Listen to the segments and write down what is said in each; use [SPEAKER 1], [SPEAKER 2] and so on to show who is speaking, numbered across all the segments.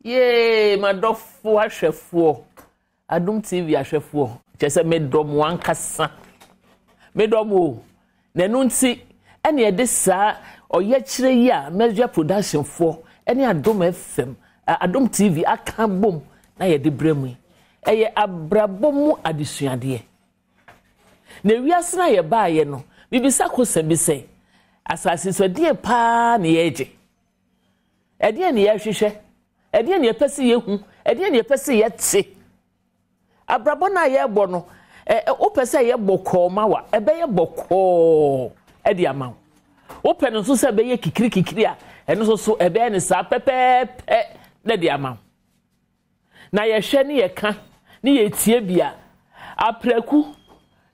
[SPEAKER 1] Yee m'adɔfoɔ ahwɛfoɔ, Adom TV ahwɛfoɔ, kyerɛ sɛ medɔ mo ankasa. Medɔ mo o. Na ɛno nti ɛne ɛde saa ɔyɛkyerɛ yi a Measure Production foɔ ɛne Adom FM, Adom TV aka bom na yɛde brɛ mu yi. Ɛyɛ abrabɔ mu adesuadeɛ. Na wiase no a yɛbaeɛ no, mebisa kosa bi sɛ, asase so ɛdeɛn paa na yɛregye? Ɛdeɛn na yɛrehwehwɛ? Ɛdeɛn na yɛpɛ sɛ yɛhu? Ɛdeɛn na yɛpɛ sɛ yɛte? Abrabɔ no a yɛrebɔ no, wopɛ sɛ ɛyɛ bɔkɔɔ ma wa, ɛbɛyɛ bɔkɔɔ de ama wo. Wopɛ no nso sɛ ɛbɛyɛ kikirikikiri a, ɛno nso so ɛbɛyɛ no saa pɛpɛɛpɛ na de ama wo. Na yɛhwɛ ne yɛka ne yɛtie bi a, apraku,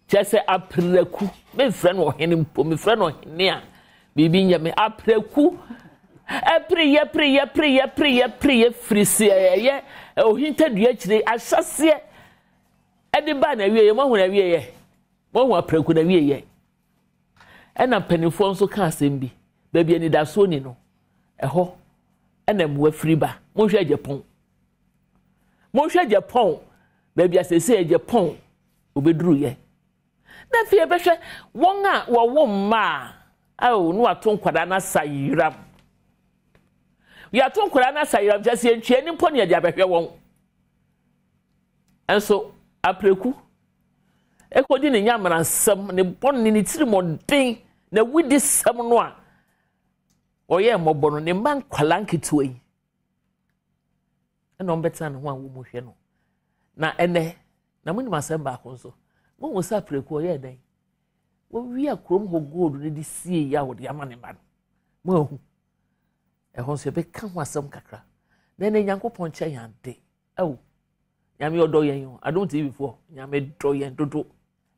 [SPEAKER 1] kyerɛ sɛ apraku, memfrɛ no ɔhene mpo, mefrɛ no ɔhene a, biribi nyɛ me. Apraku, ɛpereyɛ, pereyɛ, pereyɛ, pereyɛ, pereyɛ firi se ɛyɛ ohintadua akyire ahyɛseɛ ɛde ba na awieɛ, moahu na awieɛ, moahu apraku na awieɛ. Ɛna mpanimfoɔ nso ka asɛm bi, baabi anidasoɔ ni no, ɛhɔ ɛna mmoa firi ba. Monhwɛ Japan. Monhwɛ Japan, baabi a seesei Japan obɛduruyɛ. Na afei yɛbɛhwɛ wɔn a wɔwo mma a, ao, na wɔato nkwadaa no asa yeram. Yɛato nkwadaa no asa yeram, kyerɛ sɛ yɛntwea ni mpo ne yɛde abɛhwɛ wɔn. Nso apreku ɛkɔdi ne nyameransɛm, ne bɔne, ne tirimɔden, n'awudisɛm no a ɔyɛɛ mmɔbɔ no, ne mma nkwadaa nketewa yi ɛna wɔbɛtena ne ho a wɔhwɛ no. Na ɛnɛ, na monim asɛm baako nso, mohu sɛ apreku ɔyɛɛ dɛn? Wɔwia kurom hɔ gold no de sie yi a wɔde ama ne mma no. Moahu. Ɛhɔ nso yɛbɛka ho asɛm kakra. Na ɛnɛ Nyankopɔn kyɛ yɛn ade. Ao, Nyame ɔdɔ yɛn o. Adom TV foɔ, Nyame dɔ yɛn dodo.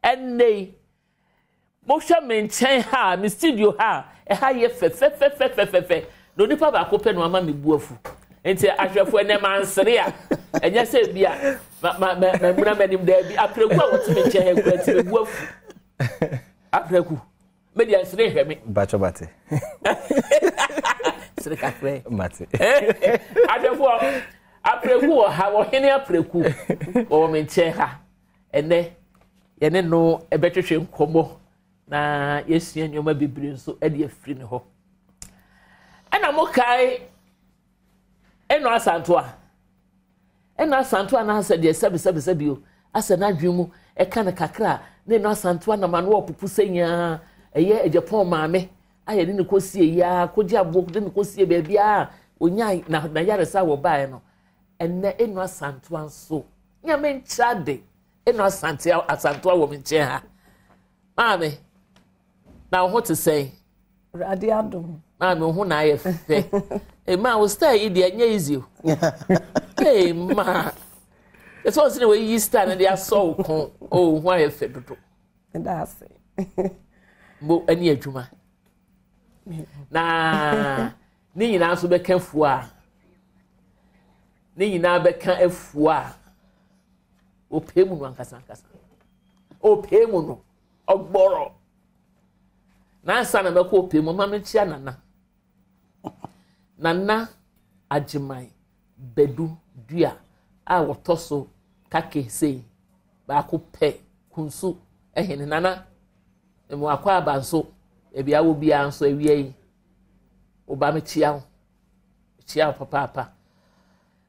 [SPEAKER 1] Ɛnnɛ yi, mohwɛ me nkyɛn ha, me studio ha, ɛha yɛ fɛfɛfɛfɛfɛfɛ. Na onipa baako pɛ na wama me bu afu. Nti ahwɛfo ɛnɛ mansere a, ɛnyɛ sɛ bi a ma ma ma mamuna m'anim daabi. Apreku a wɔte me nkyɛn ha kura nti me bu afu. Apreku. Me deɛ nsere nhwɛ me.
[SPEAKER 2] Bakyɛ bate.
[SPEAKER 1] Sere kakra.
[SPEAKER 2] Mate.
[SPEAKER 1] Ahwɛfoɔ, apreku wɔ ha, wɔhene apreku wɔwɔ me nkyɛn ha. Ɛnɛ, yɛne no ɛbɛtwetwe nkɔmmɔ na yɛsua nneɛma bebree nso de afiri ne hɔ. Ɛna mo kae ɛnɔ asantoa. Ɛna Asantew anaasɛ deɛ sɛbesɛbesɛbe o, asɛ n'adwene mu ɛka no kakra a, na ɛno Asantew anam ano ɔpopo sɛ nyaa ɛyɛ Agyapong maame a yɛde no kɔsie yi ara, kɔgye aboɔ de no kɔsie baabi a ɔnyaa na n'ayaresa a wɔbaeɛ no. Ɛnɛ ɛnu Asantew nso, Nyame nkyerɛ ade, ɛnu Asante Asantew wɔ me nkyɛn ha. Maame, na wo ho te sɛn?
[SPEAKER 3] Awurade adom.
[SPEAKER 1] Maame wo ho na ayɛ fɛ. Ee maa wo style yi deɛ ɛnyɛ easy o. Ee maa. Ɛsɛ ɔsɛ na wɔayi style no de asɔ wo kɔn. O wo ho ayɛ fɛ dodo.
[SPEAKER 3] Ɛda ase.
[SPEAKER 1] Mo ɛne adwuma. Na ne nyinaa nso bɛka fua a. Ne nyinaa bɛka afua a. Opee mu no ankasa ankasa. Opee mu no. Ɔgbɔrɔ. Nansa na mɛkɔ ɔpɛ mu ma menkyia Nana. Nana Agyeman Badu Dua a wɔtɔ so kake sei baako pɛ Kunsu hene. Nana, mewɔ akɔ aba nso, baabi a wɔ biara nso awia yi, wo ba mekyia wo. Mekyia wo papaapa.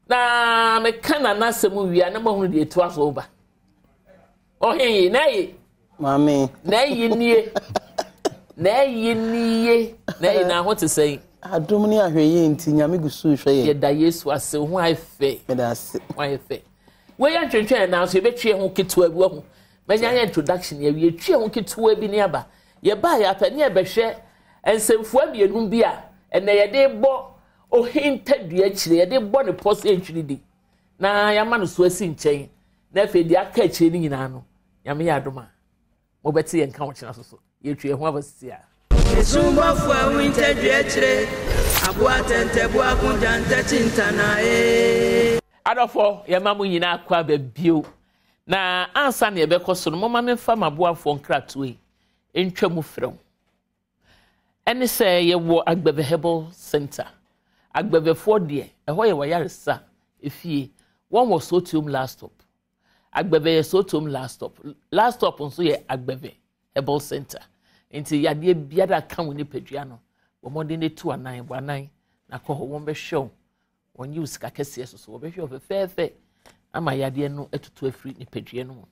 [SPEAKER 1] Na meka Nana asɛm wie a na mahunu deɛ ɛtoa so ba. Ɔhen yi, na ɛye.
[SPEAKER 2] Maame.
[SPEAKER 1] Na ɛye nie. Na ɛye nie. Na ɛye na ho te sɛn.
[SPEAKER 2] Adom ne ahwɛyie nti Nyame gu so rehwɛ yɛn.
[SPEAKER 1] Yɛda Yesu ase, wo ho ayɛ fɛ.
[SPEAKER 2] Meda ase.
[SPEAKER 1] Ho ayɛ fɛ. Wei yɛ ntwentwɛn nanso yɛbɛtwe ho ketewa bi wahu. Mɛnya yɛ introduction yɛwie yɛtwe ho ketewa bi ne aba. Yɛbaa yɛ apɛ ne yɛbɛhwɛ nsɛmfua mmienu bi a ɛnɛ yɛde bɔ ohintadua akyire, yɛde bɔ ne pɔ sɛ ntwiridi na yɛama no so asi nkyɛn. Na afei deɛ aka akyire no nyinaa no, Nyame yɛ adom a, mobɛte yɛn nka ɔkyena so so. Yɛtwa yɛn ho aba sisi a.
[SPEAKER 4] Esumbɔfo a wintadua akyire, aboa tɛntɛboa ko gyanta kyintana ee.
[SPEAKER 1] Adɔfoɔ, yɛma mo nyinaa akɔ aba bio. Na ansa na yɛbɛkɔ so no, momma memfa m'aboafoɔ nkratoɔ yi ntwa mu frɛ wo. Ɛne sɛ yɛwɔ Agbeve Herbal Center. Agbevefoɔ deɛ, ɛhɔ yɛ w'ayaresa. Efie. Wɔn wɔ Sotiom last stop. Agbɛvɛ yɛ Sotiom last stop. Last stop nso yɛ Agbɛvɛ Herbal Center. Nti yadeɛ biara ka wo nipadua no, bɔ mmɔden na tu anan, bɔ anan na kɔ hɔ. Wɔn bɛhwɛ wo. Wɔn yi wo sika kɛseɛ so so. Wɔbɛhwɛ wo fɛfɛɛfɛ ama yadeɛ no atutu afiri nipadua no mu.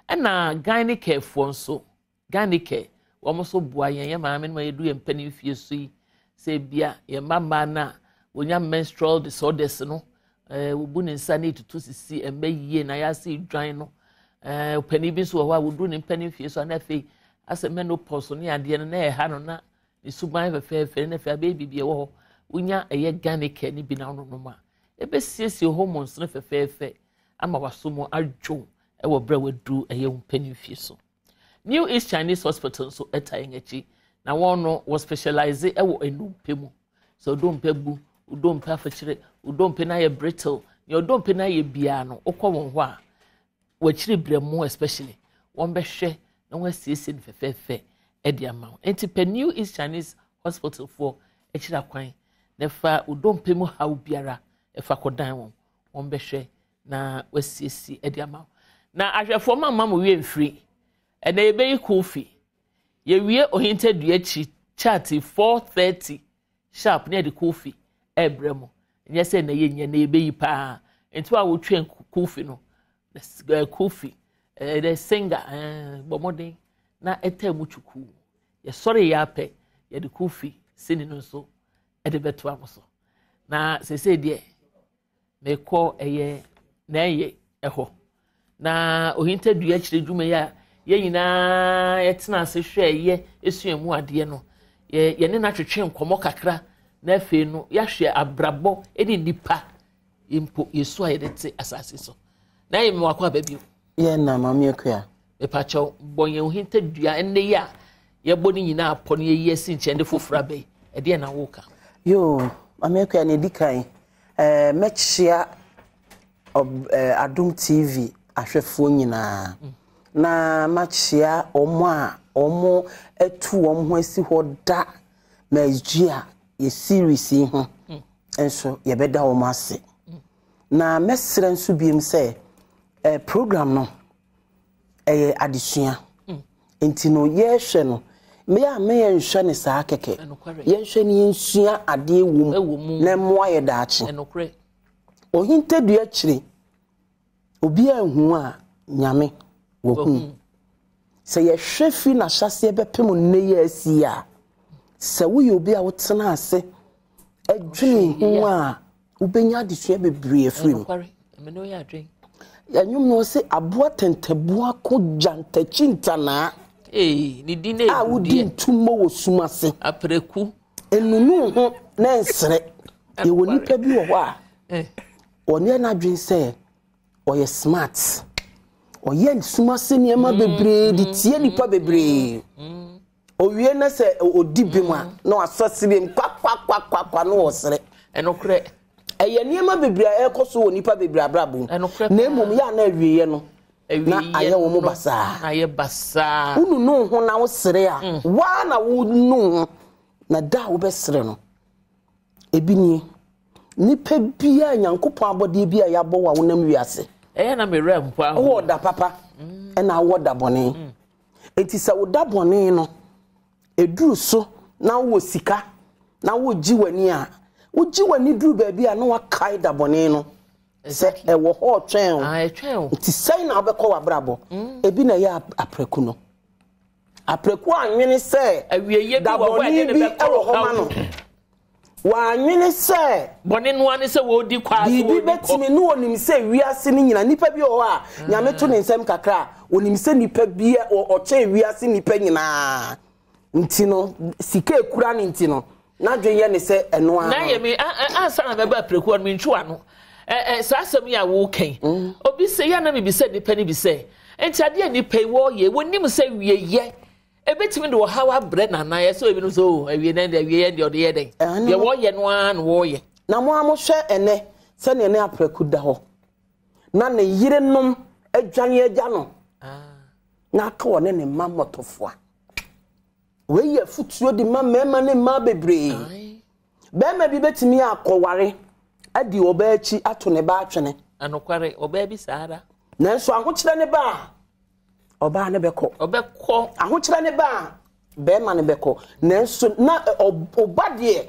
[SPEAKER 1] Ɛna Gynecare foɔ nso, Ghanike, wɔn nso boa yɛn, yɛn maame no ma yɛdu yɛn mpanin mfie so yi, sɛ ebia yɛn mma mmaa no a wɔnya menstrual disorders no, ɛɛ wɔbu ne nsa ne etutu sisi ɛmɛ yie na yɛase dwan no, ɛɛ panin bi nso wɔ hɔ a wɔdu ne mpanin mfie so a na afei asɛ menopause ne adeɛ no na ɛha no na ne suban fɛfɛɛfɛ na afei abɛyɛ biribi ɛwɔ hɔ wonya ɛyɛ Ghanike ne bi na wononom a ɛbɛsiesie hormones no fɛfɛɛfɛ ama waso mu adwo ɛwɔ berɛ a wadu ɛyɛ mpanin mfie so. New East Chinese Hospital nso ta yɛn akyi, na wɔn no wɔ specialize wɔ nnompe mu. Sɛ odompe bu, odompe afekyere, odompe no ayɛ brittle, nea odompe no ayɛ biara no, wokɔ wɔn hɔ a, wɔakyiri brɛmo especially, wɔn bɛhwɛ na wɔn asiesie no fɛfɛɛfɛ de ama wo. Nti pɛ New East Chinese Hospital foɔ akyiri akwan na fa odompe mu haw biara ɛfa kɔdan wɔn, wɔn bɛhwɛ na wasiesie de ama wo. Na ahwɛfoɔ ma mma mo werɛ mfiri. Ɛnɛ yɛbɛyi Kofi. Yɛwie Ohintadua akyi chat 4:30 sharp ne yɛde Kofi ɛrebrɛ mo. Nyɛ sɛ ɛnɛ yɛnyɛ na yɛbɛyi paa. Nti a wotwɛn Kofi no, Kofi, the singer, bɔ mmɔden na ɛtaa mu twukuu. Yɛsɔre yɛ apɛ, yɛde Kofi sini no nso ɛde bɛtoa mo so. Na seesei deɛ mekɔ ɛyɛ n'ɛyɛ ɛhɔ na ohintadua akyire dwuma yi a yɛn nyinaa yɛtena ase hwɛ yɛ esua mu adeɛ no yɛ yɛne no atwetwe nkɔmɔ kakra na afei no yɛahwɛ abrabɔ ne nipa mpo yɛsu a yɛde te asase so na yɛ mewakɔ aba bio.
[SPEAKER 2] Yɛn na maame akua.
[SPEAKER 1] Mepakyɛw bɔ yɛn ohintadua ɛnɛ yi a yɛbɔ ne nyinaa pɔ no yɛyi asi nkyɛn de foforɔ aba yi ɛdeɛ na woka.
[SPEAKER 2] Yoo maame akua na edi kan ɛɛ mɛkyia ɔb ɛɛ Adom TV ahwɛfoɔ nyinaa mm. na makyia wɔn a wɔn atu wɔn ho asi hɔ da mɛgye yɛ series yi ho mm. nso yɛbɛda wɔn ase mm. na mɛsrɛ nso biem sɛ ɛɛ program no. ɛyɛ adesua nti no yɛhwɛ no meyɛ a meyɛ nhwɛ ne saa kɛkɛ yɛnhwɛ ne yɛnsua adeɛ wɔ mu na mmoa yɛ daakye ohintadua akyire obi anhu a nyame wahu sɛ yɛhwɛ firi n'ahyɛseɛ bɛpem nnɛ yɛ asi a sɛ woyɛ obi a wotena ase dwene ho a wobɛnya adesua bebree afiri mu. Ɛnwom no ɔse aboa tɛntɛboa ko gyantakyi ntanaa a wodi ntummɔ wɔ sum ase.
[SPEAKER 1] Apreku.
[SPEAKER 2] Enunu ho na nsere. Yɛwɔ nipa bi wɔ hɔ a eh. ɔnyɛ n'adwene sɛ ɔyɛ smart. Ɔyɛ sum ase nneɛma mm, bebree de tie mm, nipa bebree. Mm, Owie na sɛ ɔdi bem a na wasɔ sereɛ mu kwakwakwakwa na ɔsere.
[SPEAKER 1] Ɛnokorɛ.
[SPEAKER 2] Ɛyɛ nneɛma bebree a ɛrekɔ so wɔ nnipa bebree abrabɔ mu.
[SPEAKER 1] Ɛnokorɛ
[SPEAKER 2] Na mmom yɛ a na awieɛ no na ayɛ wɔn basaa.
[SPEAKER 1] Na ayɛ basaa.
[SPEAKER 2] Wonunu ho na wosere a, mm. waa na wonu ho na da a wobɛsere no ebi nie. Nipa biara Nyankopɔn abɔdeɛ bi a yɛabɔ wɔ a wonam wiase.
[SPEAKER 1] Ɛyɛ na mewura mpo aho.
[SPEAKER 2] Wowɔ da papa mm. ɛna wowɔ da bɔne. Mm. Enti sɛ wo da bɔne no ɛduru so na wowɔ sika na wogye w'ani a, wogye w'ani duru baabi a na wakae da bɔne no sɛ ɛwɔ hɔ ɔtwɛn wo.
[SPEAKER 1] Ah,
[SPEAKER 2] Nti sɛn na wobɛkɔ w'abrabɔ? Mm. Ebi na ɛyɛ aprɛku no. Aprɛku anwene sɛ da bɔne bi wɔ hɔ ma no. Wannwene sɛ.
[SPEAKER 1] Bɔne no ara ne sɛ wɔredi kɔ ara sɛ
[SPEAKER 2] Biribi
[SPEAKER 1] wɔredi kɔ.
[SPEAKER 2] bɛtumi ne ɔnim sɛ wiase no nyina nipa bi wɔ hɔ a Nyame to ne nsam kakra a ɔnim sɛ nipa bi ɔkyɛn wiase nipa nyinaa nti no sika ekura no nti no n'adwene yɛ ne sɛ ɛno ara
[SPEAKER 1] Na yɛ me ansa na mɛba prɛko no mentwi ano ɛ saa asɛm yi a woka yi mm. obi sɛ yɛ na mebisa nipa no bi sɛ nti adeɛ a nipa yi wɔyɛ wɔnim sɛ wieyɛ Ebetumi de ɔhaw abrɛ no anaa? Yɛsɛ ebinom sɛ oh awie na ɛnde awie yɛn deɛ ɔde yɛ dɛn? Deɛ wɔyɛ no ara na wɔyɛ.
[SPEAKER 2] Na mo ara mohwɛ ɛnɛ sɛdeɛ ne aprɛko da hɔ na ne yerenom adwane agya no ah. na aka ɔne ne mma mmɔtɔfoa. Wei yɛ afotuo de ma mmarima ne mmaa bebree. Barima bi bɛtumi akɔware. adi ɔbaa akyi ato ne ba atwene.
[SPEAKER 1] Anokware, ɔbaa bi saa ara.
[SPEAKER 2] Nanso ahokyerɛ ne ba a, ɔbaa no bɛkɔ.
[SPEAKER 1] Ɔbɛkɔ.
[SPEAKER 2] Ahokyerɛ ne ba a, bɛrima no bɛkɔ. Nanso na ɔba deɛ.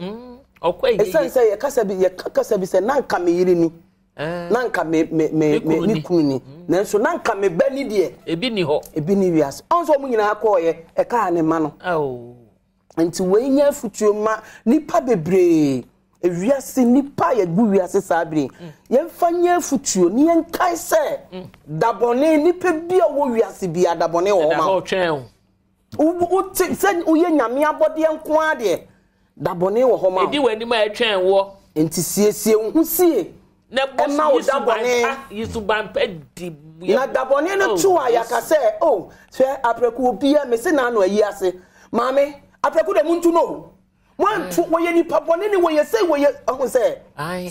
[SPEAKER 1] Ɔkɔ yie.
[SPEAKER 2] Ɛsiane sɛ yɛkasa bi yɛka kasa bi sɛ na nka me yere ni.
[SPEAKER 1] Eh.
[SPEAKER 2] Na nka me me me me me kunu ni. Nanso na nka me ba ni deɛ.
[SPEAKER 1] Ebi ni hɔ.
[SPEAKER 2] Ebi ni wiase. Ɔn sɛ wɔn nyinaa kɔɔyɛ ɛkaa ne ma no. Nti wei nyɛ afutuo ma nipa bebree. Ewiase nipa a yɛgu wiase saa bere yi, yɛmfa nyɛ afutuo ne yɛnkae sɛ dabɔne nipa bi a wɔ wiase bi a dabɔne wɔ hɔ ma wo. Wote sɛ woyɛ nyame abɔdeɛ nko ara deɛ dabɔne wɔ hɔ ma wo.
[SPEAKER 1] Ɛdi w'anim a ɛtwɛn woɔ.
[SPEAKER 2] Nti siesie wo ho sie.
[SPEAKER 1] Na
[SPEAKER 2] wo dabɔne.
[SPEAKER 1] Yi suban pa di.
[SPEAKER 2] Na dabɔne no to a yɛaka sɛ o hwɛ aprɛko obiara mese n'ano ayi ase maame aprɛko dɛ muntu no o. Wɔanto mm. wɔyɛ nipa bɔne ne wɔyɛ sɛ wɔyɛ ɔho sɛ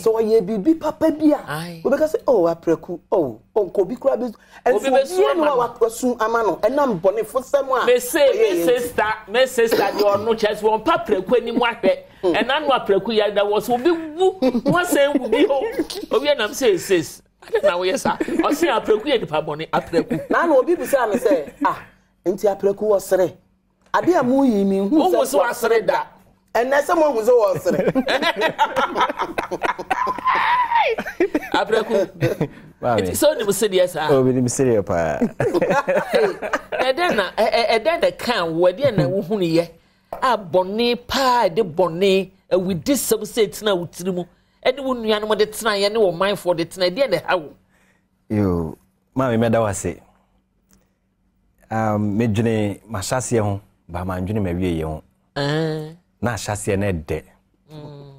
[SPEAKER 2] sɛ ɔyɛ biribi papa bi a wɔbɛka sɛ oh aprɛku oh nka obi koraa bi nso obiara ni wa wasu ama no ɛnam bɔne fosɛm a
[SPEAKER 1] mese me sista me sista deɛ ɔno kyɛ sɛ wɔn pa aprɛku anim ahwɛ hmm. ɛna no aprɛku yɛ da wɔ so obi wu wɔsɛn wu bi hɔ obi ɛnam sɛ sis adi na wɔyɛ saa ɔsɛn aprɛku yɛ nipa bɔne aprɛku.
[SPEAKER 2] na na obi bisa mi sɛ ah nti aprɛku wɔ sere. Ade a moyi mi nhu
[SPEAKER 1] sɛ sɛ wasere da.
[SPEAKER 2] Ɛnɛ sɛ moahu sɛ wɔsere.
[SPEAKER 1] Aprɛko. Nti sɛ onim sedeɛ saa.
[SPEAKER 5] Obinim sedeɛ paa.
[SPEAKER 1] Ɛdɛn na ɛdɛn na ɛka wo ɛdeɛn na wohunu yɛ a bɔne paa ɛde bɔne awudisɛm sɛ ɛtena wo tiri mu ɛne wo nuanom de tena yɛ ne wo manfoɔ de tena ɛdeɛn na ɛha wo.
[SPEAKER 5] Yoo maame mɛda wo ase. Um, medwene m'ahyɛaseɛ ho, ba mandwene m'awieeɛ ho.
[SPEAKER 1] Eh.
[SPEAKER 5] Na ahyɛaseɛ no ɛdɛ. Mm.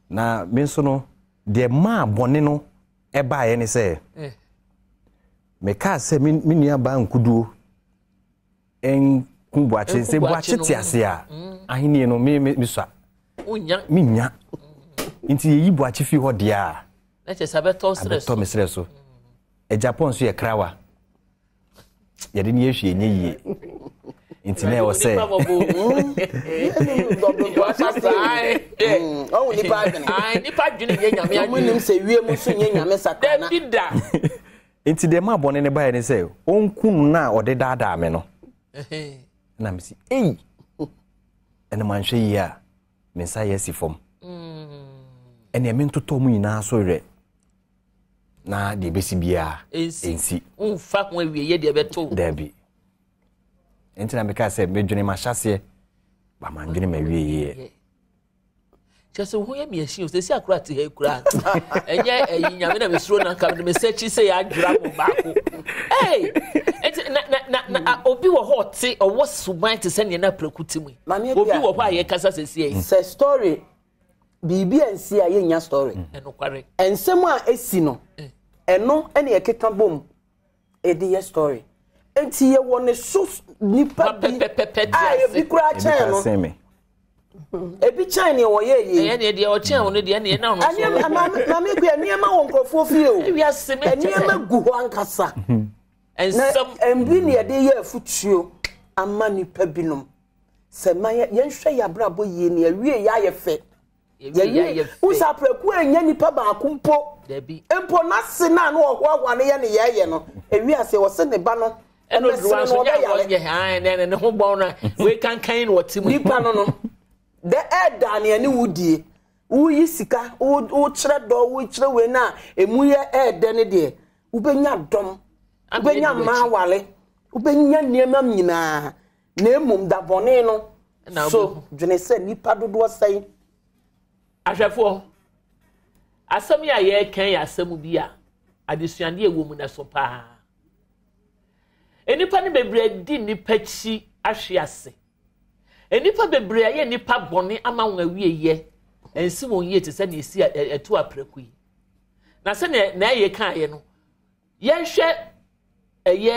[SPEAKER 5] Na me nso no, deɛ maa bɔne no ɛbaeɛ ne sɛ, eh. mekaa sɛ me nua baa nkuduo nku boakye sɛ boakye te ase a mm. ahennie no me me mesua menya nti yɛyi boakye fi hɔ deɛ a
[SPEAKER 1] abɛtɔ
[SPEAKER 5] me serɛ so Agyapong nso yɛ krawa. Yɛde ne yɛ hwee nyɛ yie. Nti na ɛwɔ sɛ.
[SPEAKER 2] Ɔwɔ nipa adwene.
[SPEAKER 1] Nipa adwene nyɛ nyame adwene.
[SPEAKER 2] Ɔmo nim sɛ wiem nso nyɛ nyame sakra na.
[SPEAKER 1] Dabi da.
[SPEAKER 5] Nti deɛ maa bɔne ne baeɛ ne sɛ ɔnku no na ɔde daadaa me no. Na mesi ei ɛna manhwɛ yie a me nsa yɛ asi fam. Ɛnea mentotɔ mu nyinaa so werɛ. na deɛ ɛbɛsi biara ɛnsi
[SPEAKER 1] womfa ho awieɛ deɛ ɛbɛto
[SPEAKER 5] daabi nti na meka sɛ medwene mahyɛseɛ ba mandwene mawieɛ
[SPEAKER 1] kyɛ sɛ ho yɛ meahyi o sɛsi akora te ha kura ɛnyɛ ɛyi nyame na mesuro na nka mede mesɛ akyi sɛ yɛadwera mo baako ei nti na na na na obi wɔ hɔ ɔte ɔwɔ suban te sɛ neɛ na aprɛko te mu obi wɔ hɔ a yɛkasa sɛsi
[SPEAKER 2] sɛ story biribi ansi a yɛnnya story.
[SPEAKER 1] Ɛnokware.
[SPEAKER 2] Nsɛm a esi no, ɛno ɛna yɛkeka bom ɛde yɛ story. Nti yɛwɔ ne so nipa bi a ebi koraa kyɛn no. Ebi kyɛn nea wɔyɛ yie.
[SPEAKER 1] Ɛyɛ deɛ deɛ ɔkyɛn wo no deɛ ɛna ɛna ɔno so.
[SPEAKER 2] Nneɛma maame kua nneɛma wɔ nkurɔfoɔ fie o. Nneɛma gu hɔ ankasa.
[SPEAKER 1] Nsɛm.
[SPEAKER 2] Na mbi na yɛde yɛ afutuo ama nipa binom. Sɛ ma yɛ yɛnhwɛ yɛ abrabɔ yie ne yɛwie yɛ ayɛ fɛ. Yɛwie wosa aprɛko ɛnyɛ nipa baako mpo. Mpo n'ase no a na ɔhoahoa no yɛ ne yɛɛyɛ no ewi ase ɔse ne ba no
[SPEAKER 1] ɛmɛsere no ɔbɛyare. Ne ho bɔn no wei kankan na ɔte mu.
[SPEAKER 2] Nipa no no dɛ ɛɛda ne ɛne wo die woyi sika wokyerɛ dɔ wokyerɛ wei no a emu yɛ ɛɛdɛ ne deɛ wobɛnya dɔm wobɛnya mmaa awale wobɛnya nneɛma nyinaa. Na mmom da bɔne no so dwene sɛ nnipa dodoɔ sɛn.
[SPEAKER 1] Ahwɛfoɔ, asɛm yi a yɛreka yɛ asɛm bi a adesuadeɛ ɛwɔ mu no so paa. Nnipa no bebree adi nnipa akyi ahwe ase. Nnipa bebree ayɛ nnipa bɔne ama wɔn awieyɛ ɛnsi wɔn yie te sɛ nea ɛsi ɛto aprɛko yi. Na sɛnea na ɛyɛ kaeɛ no, Yɛnhwɛ ɛyɛ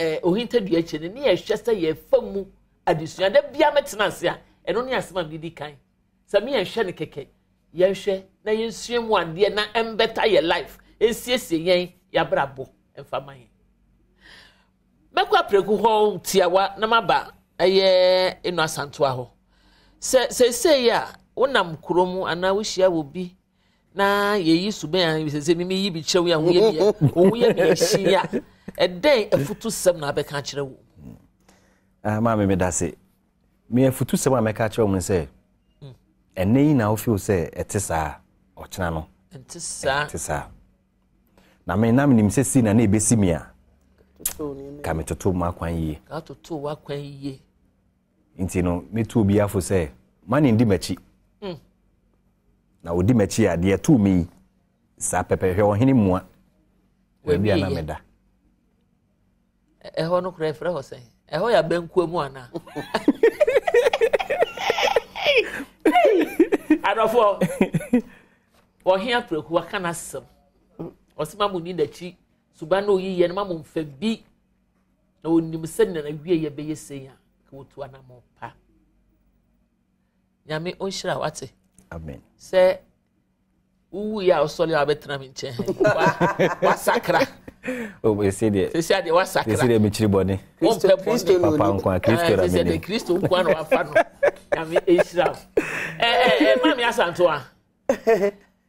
[SPEAKER 1] ɛ ohintadua akyi no ne yɛhwɛ sɛ yɛfa mu adesua da bia mɛtena ase a ɛno ne asɛm a mede kan sɛ me yɛnhwɛ no kɛkɛ yɛnhwɛ na yɛnsua mu adeɛ na ɛmbɛta yɛ life ɛnsiesie yɛn yɛabrabɔ ɛmfa ma yɛn mɛkɔ aprɛku hɔ tiawa na maba ɛyɛ eno asantoa hɔ sɛ seesei a wonam kurom anaa wohyia wɔ bi. Na yɛyi suban a sɛ sɛ mimi yi bi kyerɛ wo a ho yɛ bi wo ho yɛ bi ahyi a ɛdɛn afutusɛm na abɛka akyerɛ wo?
[SPEAKER 5] Ah, maame meda se. Me afutusɛm a mɛka akyerɛ wo ne sɛ ɛnɛ yi na wofeel sɛ ɛte saa ɔkyena no
[SPEAKER 1] ɛnte saa.
[SPEAKER 5] Ɛnte saa. Na me na menim sɛ si na na ɛbɛsi me a ka metoto m'akwan yie.
[SPEAKER 1] Ka toto w'akwan yie.
[SPEAKER 5] Nti no metu obi afo sɛ ma ne ndi m'akyi. Na ɔdi m'akyi a deɛ ɛtoo me yi saa pɛpɛ hwɛ ɔhene mua baabi a na meda.
[SPEAKER 1] Ɛhɔ no koraa ɛfrɛ hɔ sɛn? Ɛhɔ yɛ abɛnkuo mu anaa? Adɔfoɔ, ɔhe aprɛku waka n'asɛm. Ɔsɛ ma mo ni n'akyi suban na oyi yɛ no ma mo mfa bi na onim sɛ nea n'awie yɛ bɛyɛ sei a ka wɔtu anammɔn pa. Nyame ɔnhyira wate.
[SPEAKER 5] Amen.
[SPEAKER 1] Sɛ wowu yɛ a ɔsɔre a wabɛtena me nkyɛn ha wasakra.
[SPEAKER 5] Sese deɛ
[SPEAKER 1] sese adeɛ wasakra.
[SPEAKER 5] Sese deɛ mekyiri bɔne.
[SPEAKER 1] Wompɛ bɔne.
[SPEAKER 5] Papa nko a Kristo na
[SPEAKER 1] menim. Sese deɛ Kristo nko a na wafa no. Nyame nhyira wo. Ɛ ɛ Maame Asantewa.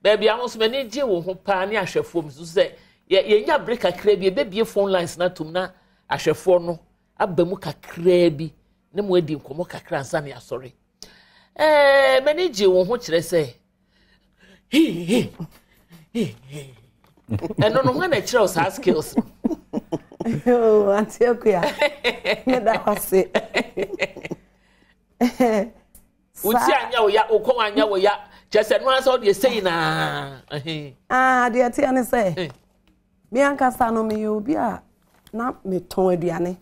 [SPEAKER 1] Baabi a nso m'ani gye wo ho paa ne ahwɛfoɔ mu sɛ yɛnya bere kakra bi ebebie phone lines no atom na ahwɛfoɔ no aba mu kakraa bi ne mo adi nkɔmmɔ kakra ansa ne asɔre. Ɛɛ m'ani gye wo ho kyerɛ sɛ ɛno no hwan na ɛkyerɛ wo saa skills no.
[SPEAKER 3] Oh, Auntie Akuya, meda wo ase.
[SPEAKER 1] Wo ti anyɛ wo ya, wo kɔn anyɛ wo ya, kyerɛ sɛ no ara sɛ ɔde ɛsɛ nyinaa.
[SPEAKER 3] Ah, deɛ ɛteɛ ne sɛ, eh. me ankasa no meyɛ obi a na metɔn aduane.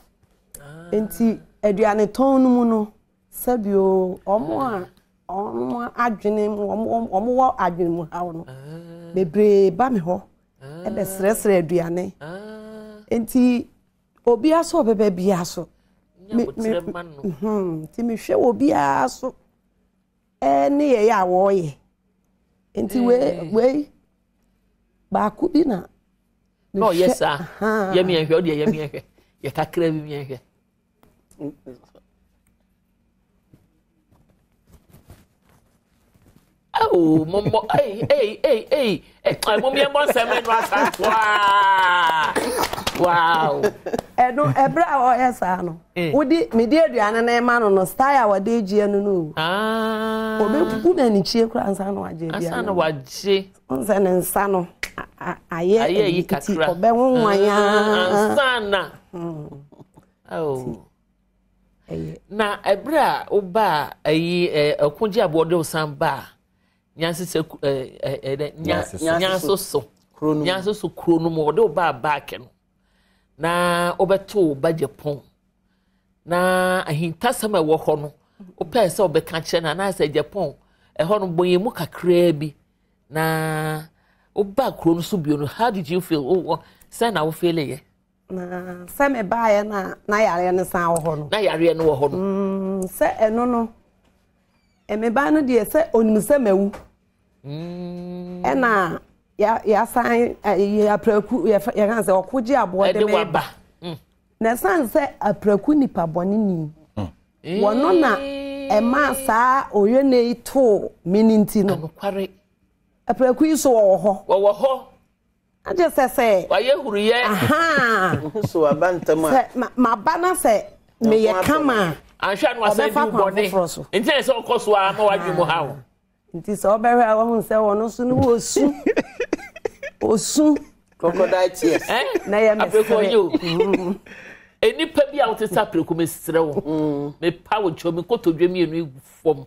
[SPEAKER 3] Ah. Nti aduane tɔn no mu no, sɛbio ɔmo a ɔmo adwene mu ɔmo ɔmo wɔ adwene mu haw no, ah. bebree ba me hɔ ɛbɛsrɛsrɛ aduane. Ah. Nti Obiara sɛ ɔbɛba biara so. Nti mehwɛ obiara so ne yɛyɛ a wɔreyɛ. Nti wei wei baako bi na.
[SPEAKER 1] Na ɔyɛ saa yɛ miɛnhwɛ ɔdeɛ yɛ miɛnhwɛ yɛ kakra bi miɛnhwɛ. Oh, mommɔ ei ei ei ei eh, mom yɛmmɔ nsɛm ɛno asantoa wow
[SPEAKER 3] ɛno ɛberɛ a ɔyɛ saa no eh. wode mede aduane no ma no no style a wɔde gyeɛ no no ah. ɔbɛbu no anikyie koraa ansa na wagye aduane
[SPEAKER 1] ansa na wagye
[SPEAKER 3] sɛ ne nsa no ayɛ
[SPEAKER 1] yi kakra
[SPEAKER 3] ɔbɛnwanwan
[SPEAKER 1] ah, ansa na hmm. oh. Na ɛberɛ a wobaa ayi ɛ ɛko gye aboɔ de wosan baa nyansesa ɛ ɛ ɛ nya nyansoso nyansoso kuro no mu wɔde wo baa baake no na wobɛto wo ba Japan na ahintasɛm a ɛwɔ hɔ no wopɛɛ sɛ wobɛka kyerɛ no anaasɛ Japan ɛhɔ no bɔ yɛn mu kakraa bi na wobaa kuro no so bio no how did you feel wowɔ sɛ na wo feel yɛ.
[SPEAKER 3] Na sɛ mebaeɛ no a na yareɛ no san wɔ hɔ no.
[SPEAKER 1] Na yareɛ no wɔ hɔ no.
[SPEAKER 3] Mm, sɛ ɛno no, mebaa no deɛ sɛ onim sɛ mawu. Mm. Ɛna yɛasan apraku yɛka sɛ ɔko gye aboɔ de me ba. Mm. Na ɛsan sɛ apraku nipa bɔne ni. Mm. Wɔno na ɛmaa saa oyone yi too me ne nti no.
[SPEAKER 1] Anokware.
[SPEAKER 3] Apraku yi so wɔwɔ hɔ.
[SPEAKER 1] Wɔwɔ hɔ.
[SPEAKER 3] Agye sɛ sɛ.
[SPEAKER 1] Wayɛ huruyɛ.
[SPEAKER 3] Ahaa.
[SPEAKER 2] So waba ntɛm a.
[SPEAKER 3] Sɛ maba na sɛ meyɛ kama
[SPEAKER 1] a. Anhwɛ a na wasan di wo bɔne. Nti na sɛ ɔkɔ so ara ma wadwe mu ha o.
[SPEAKER 3] Nti sɛ ɔbɛhwɛ a wahu sɛ ɔno nso no osu. Osu.
[SPEAKER 2] Crocodile tears.
[SPEAKER 1] Eh?
[SPEAKER 3] Na yɛ
[SPEAKER 1] mesere. o. Nnipa bi a wote sɛ apreko mesrɛ wo. Mepa wo kyɛw me nkotodwe mmienu egu fam.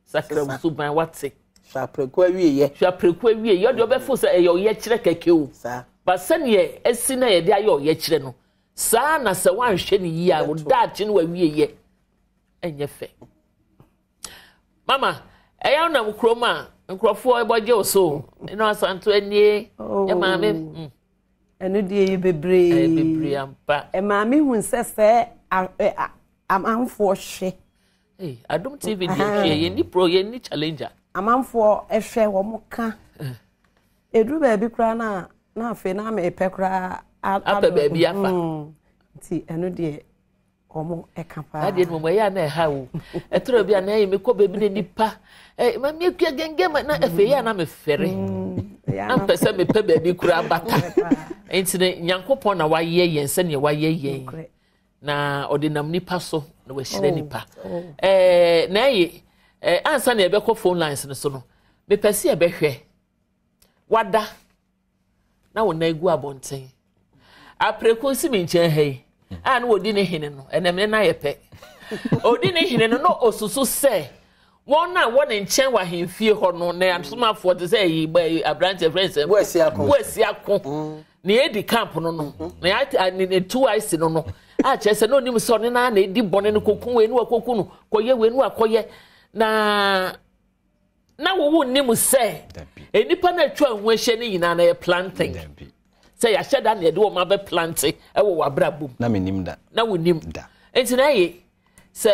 [SPEAKER 1] Sakra wo suban wate.
[SPEAKER 2] Hwɛ aprɛko awieɛ.
[SPEAKER 1] Hwɛ aprɛko awieɛ ɔdeɛ ɔbɛfo sɛ ɛyɛ ɔyɛkyerɛ kɛkɛ o.
[SPEAKER 2] Saa.
[SPEAKER 1] Ba sɛdeɛ asi na yɛde ayɛ ɔyɛkyerɛ no saa na sɛ woanhwɛ no yie a wo daakye no wawieɛ ɛnyɛ fɛ. Mama ɛyɛ wonam kurom a nkurɔfoɔ ɛbɔgye wo so ɛna asanto anie ɛ maame. Mm.
[SPEAKER 3] Ɛno deɛ yɛ bebree.
[SPEAKER 1] Ɛyɛ bebree ampa.
[SPEAKER 3] Ɛmaa me hu sɛ sɛ amanfoɔ hwɛ.
[SPEAKER 1] Hey, Adom TV deɛ hwɛ yɛn ni pro yɛn ni challenger.
[SPEAKER 3] Amanfoɔ hwɛ wɔn ka. Eduru baabi koraa na na afei na mepɛ koraa.
[SPEAKER 1] Apɛ baabi afa.
[SPEAKER 3] Nti ɛno deɛ wɔn ɛka paa.
[SPEAKER 1] Saa deɛ no mmom ɛyɛ a na ɛha o. Ɛtɔrɔ bi a na ɛyɛ mekɔ baabi na nipa ɛ ma mi akua gɛngɛn ma na afei ɛyɛ a na mefɛre. Na mpɛ sɛ mepɛ baabi kura bata. Nti ne Nyankopɔn na wayɛ yɛn sɛnea wayɛ yɛn. Na ɔde nam nipa so na wahyira oh, nipa. Oh. Ɛɛ na ɛyɛ ɛɛ ansa na yɛbɛkɔ phone lines no so no mepɛ sɛ yɛbɛhwɛ wada. na wo nan gu abɔnten apreko si me nkyɛn ha yi a na wɔdi ne hene no ɛnam ne nan yɛ pɛ ɔdi ne hene no na ɔsusu sɛ wɔn a wɔ ne nkyɛn wɔ ahemfie hɔ no na asomafoɔ te sɛ ɛyi ba yi aberanteɛ fɛn sɛ wɔasi ako mm. na yɛdi camp no no mm-hmm. na yɛ ne tu ice no no a kyerɛ sɛ na onim sɛ ɔne naa na edi bɔne no koko wei no wakoko no kɔyɛ wei no wakɔyɛ na. na wowo nnim sɛ nnipa no atwa ho ahyia no nyinaa na yɛ planting sɛ yɛahyɛ da na yɛde wɔn abɛ plante wɔ w'abrabɔ mu.
[SPEAKER 5] Na menim da.
[SPEAKER 1] Na wonim. Da. Nti na ɛyɛ sɛ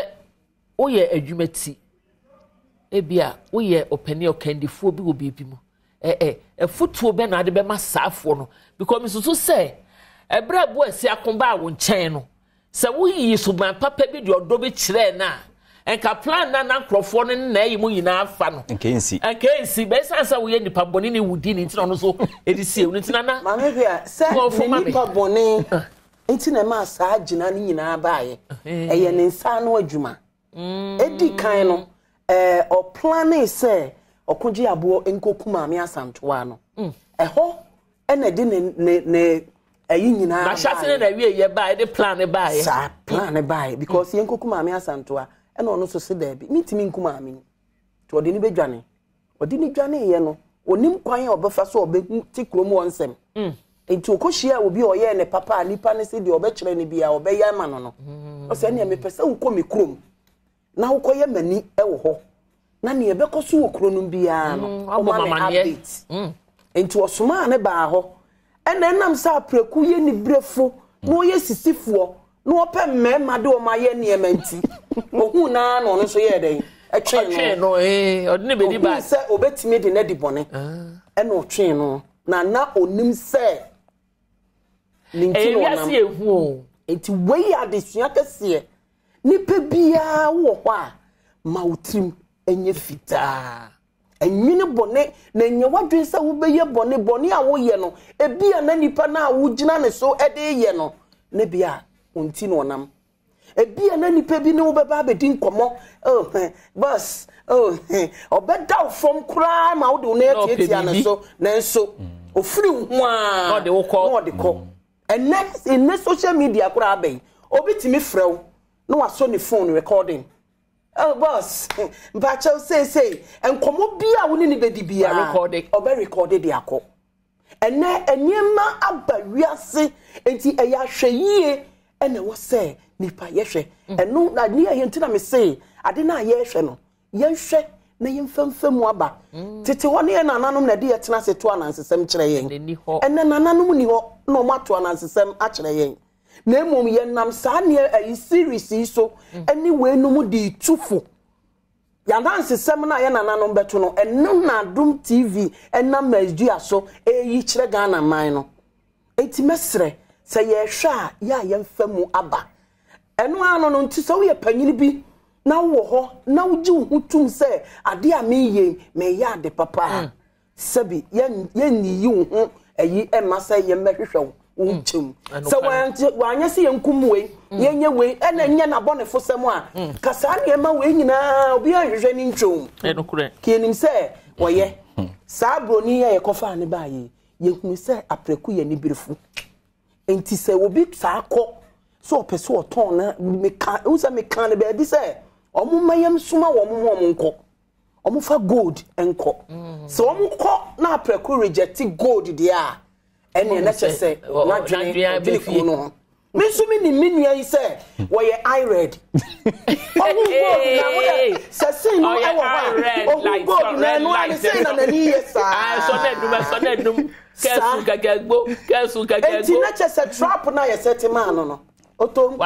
[SPEAKER 1] woyɛ adwuma ti ebi a woyɛ ɔpanin ɔkandifoɔ bi wɔ biribi mu ɛɛ ɛfotuo bɛ na ade bɛma saafoɔ no because mesusu sɛ ɛberɛ a boasi ako baa wo nkyɛn no Sɛ woyii suban papa bi de ɔdɔ bi kyerɛɛ no a, nka plan no a na nkurɔfoɔ no ne n'ayi mu nyinaa fa no.
[SPEAKER 5] Nka ɛnsi.
[SPEAKER 1] Nka ɛnsi. Bɛyɛ sane sɛ woyɛ nipa bɔne ne wudi ne nti na ɔno nso ɛde sie wo no nti na na.
[SPEAKER 2] Maame Hwea, sɛ ne nipa bɔne nti na ɛmaa saa gyina no nyinaa baeɛ. Ɛyɛ ne nsa ano adwuma. Ɛdi kan no, ɛɛ ɔplanee sɛ ɔkogye aboɔ nkɔku Maame Asantewaa no. Ɛhɔ ɛna ɛde ne ne ne ɛyi nyinaa baeɛ.
[SPEAKER 1] N'ahyɛse ne n'awie yɛ baeɛ de plan ne baeɛ.
[SPEAKER 2] Saa plan ne baeɛ because yɛn kɔku Maame Asantewaa ɛna ɔno nso se daabi mentumi nku maame yi nti ɔde ne bɛdwane. Ɔde ne dwaneeɛ no ɔnim kwan a ɔbɛfa so a ɔbɛhu te kurom hɔ nsɛm. Nti ɔkɔhyiaa obi a ɔyɛɛ ne papa a nipa no se deɛ ɔbɛkyerɛ no biara ɔbɛyɛ ama no no. Ɔsɛ ɛnneɛ mepɛ sɛ wokɔ me kurom na wokɔyɛ m'ani wɔ hɔ na nea ɛbɛkɔ so wɔ kuro no biara no mm, ɔma me update mm. nti ɔsomaa ne baa hɔ ɛna ɛnam sɛ aprɛko yɛ nibrɛfo na ɔyɛ sisifoɔ na ɔpɛ mmarima de wɔn ayɛ nneɛma nti ohun naa na ɔno nso yɛɛ dɛn ɛtwee
[SPEAKER 1] no eh, ohun
[SPEAKER 2] sɛ obetumi de n'adi bɔne ah. ɛna ɔtwee no na na onim sɛ ne nti na ɔnam
[SPEAKER 1] ehu o
[SPEAKER 2] nti wei yɛ adesua kɛseɛ nipa biara wɔ hɔ a ma wo tirim nyɛ fitaa ɛnwene bɔne na nyɛ w'adwene sɛ wobɛyɛ bɔne bɔne a woyɛ no ebi a na nipa no a wogyina ne so de yɛ no ne bia nti na ɔnam Ebia na nipa bi ne wo bɛba abɛdi nkɔmmɔ, oh, eh, boss, oh, eh, ɔbɛda wo fam koraa ma wode wo nan atiatia ne so, nanso ofiri wo ho ara
[SPEAKER 1] na ɔde wo kɔ.
[SPEAKER 2] Na ɔde kɔ. Ɛnɛ, ɛnɛ social media koraa abɛn, obi tumi frɛ wo na wasɔ ne phone recording. Oh, boss, mpakyɛw seesei, nkɔmmɔ bi a wo ne ne bɛdi biara, ɔbɛ recorde de akɔ. Ɛnnɛ nneɛma aba wiase nti ɛyɛ ahwɛyie ɛna ɛwɔ sɛ nipa yɛhwɛ. Mm. Ɛno na ne yɛ nti na me se ade no a yɛrehwɛ no yɛnhwɛ na yɛmfamfa mu aba. Mm. Tete hɔ ne yɛn nananom na ɛde yɛtena ase to anansesɛm kyerɛ yɛn. Ɛnɛ nananom ni hɔ na wɔn ato anansesɛm akyerɛ yɛn. Na mmom yɛnam saa nneɛ ayi series yi so mm. ɛne weinom de tu fo. Yɛn anansesɛm no a yɛn nananom bɛto no, ɛno na Adom TV nam Masdua so reyi kyerɛ Ghana man no. Enti mɛsrɛ, sɛ yɛrehwɛ a, yɛ a yɛmfa mu aba. Ɛno ara no no, nti sɛ woyɛ panyin bi na wowɔ hɔ na wogye wo ho tom sɛ adeɛ a mereyɛ yi, mereyɛ ade papa a, Sɛbi, yɛnyiyi wo ho ayi mma sɛ yɛmmɛhwehwɛ wo wo mm. nkyɛm. Sɛ wanyɛ sɛ yɛnkum wei, mm. yɛnyɛ wei, ɛna mm. nyɛ n'abɔnefosɛm a, ka saa nneɛma wei nyinaa obiara nhwehwɛ ne ntwom. Ka yɛnim sɛ wɔyɛ. Saa buroni a yɛkɔfaa ne baa yi, yɛhunu sɛ aprɛko yɛ niberefo. Nti sɛ obi saa kɔ sɛ ɔpɛ sɛ ɔtɔn na meka, ehu sɛ meka no baabi sɛ wɔn mma yɛn soma wɔn mu wɔn nkɔ. wɔn fa gold nkɔ sɛ wɔn kɔ na aprɛko reject gold deɛ a ɛnneɛ na kyɛ sɛ n'adwene ɔdwene kuro no ho me nso mi nim me nua yi sɛ wɔyɛ ired ɔhu gold na mo yɛ sɛ sin no ɛwɔ hɔ a ɔhu gold na ɛno ani sɛ na n'ani yɛ saa
[SPEAKER 1] saa
[SPEAKER 2] eti na kyɛ sɛ trap na yɛ sɛ te maa no no otom